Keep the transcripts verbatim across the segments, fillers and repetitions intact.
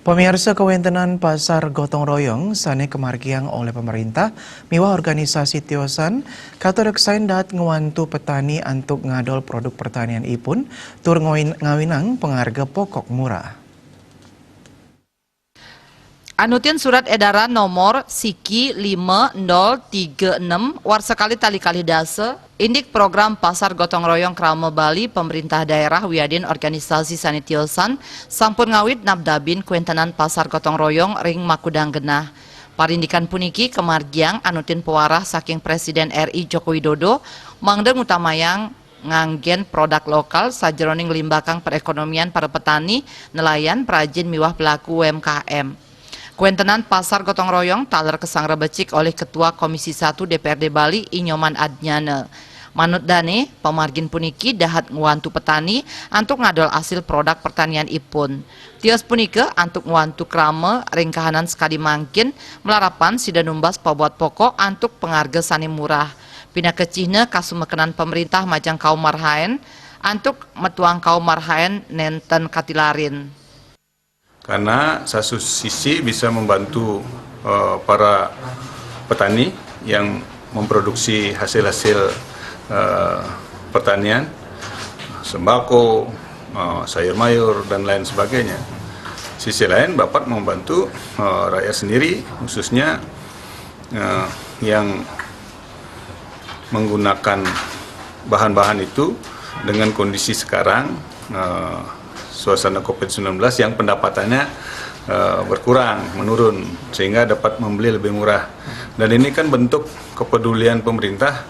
Pamiarsa, kawéntenan pasar gotong royong sané kamargiang olih pemerintah miwah organisasi tiosan katuruksain dahat ngwantu petani antuk ngadol produk pertanian ipun tur ngawin-, ngawinang pangarga pokok murah. Anutin surat edaran nomor siki lima nol tiga enam warsa kalih tali kalih dasa, indik program Pasar Gotong Royong Krama Bali, pemerintah daerah wiadin organisasi sané tiosan sampun ngawit nabdabin kawéntenan pasar gotong royong ring makudang genah. Parindikan puniki kamargiang anutin pawarah saking Presiden R I Joko Widodo mangda ngutamayang nganggén produk lokal sajeroning nglimbakang perekonomian para petani, nelayan, prajin miwah pelaku U M K M. Kawéntenan pasar gotong royong taler kasangra becik olih Ketua Komisi satu D P R D Bali, I Nyoman Adnyana. Manut dané, pamargin puniki dahat ngwantu petani antuk ngadol asil produk pertanian ipun. Tios punika antuk ngwantu krama ring kahanan sakadi mangkin, malarapan sida numbas pabuat pokok antuk pangarga sané murah. Pinaka cihna kasumekenan pemerintah majeng kaum marhain antuk metuang kaum marhain nénten katilarin. Karena satu sisi bisa membantu, eh, para petani yang memproduksi hasil-hasil, eh, pertanian, sembako, eh, sayur mayur, dan lain sebagainya. Sisi lain, Bapak membantu, eh, rakyat sendiri, khususnya, eh, yang menggunakan bahan-bahan itu dengan kondisi sekarang, eh, suasana covid sembilan belas yang pendapatannya, eh, berkurang, menurun, sehingga dapat membeli lebih murah. Dan ini kan bentuk kepedulian pemerintah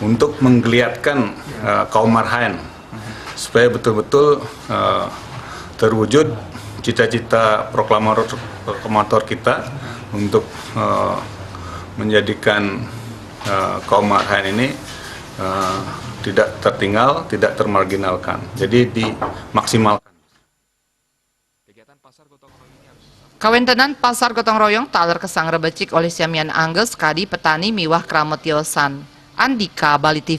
untuk menggeliatkan, eh, kaum marhain supaya betul-betul, eh, terwujud cita-cita proklamator, proklamator kita untuk, eh, menjadikan, eh, kaum marhain ini, eh, tidak tertinggal, tidak termarginalkan. Jadi dimaksimalkan. Kawéntenan pasar gotong royong taler kasangra becik olih samian angga sakadi petani miwah krama tiosan. Andika, Bali T V.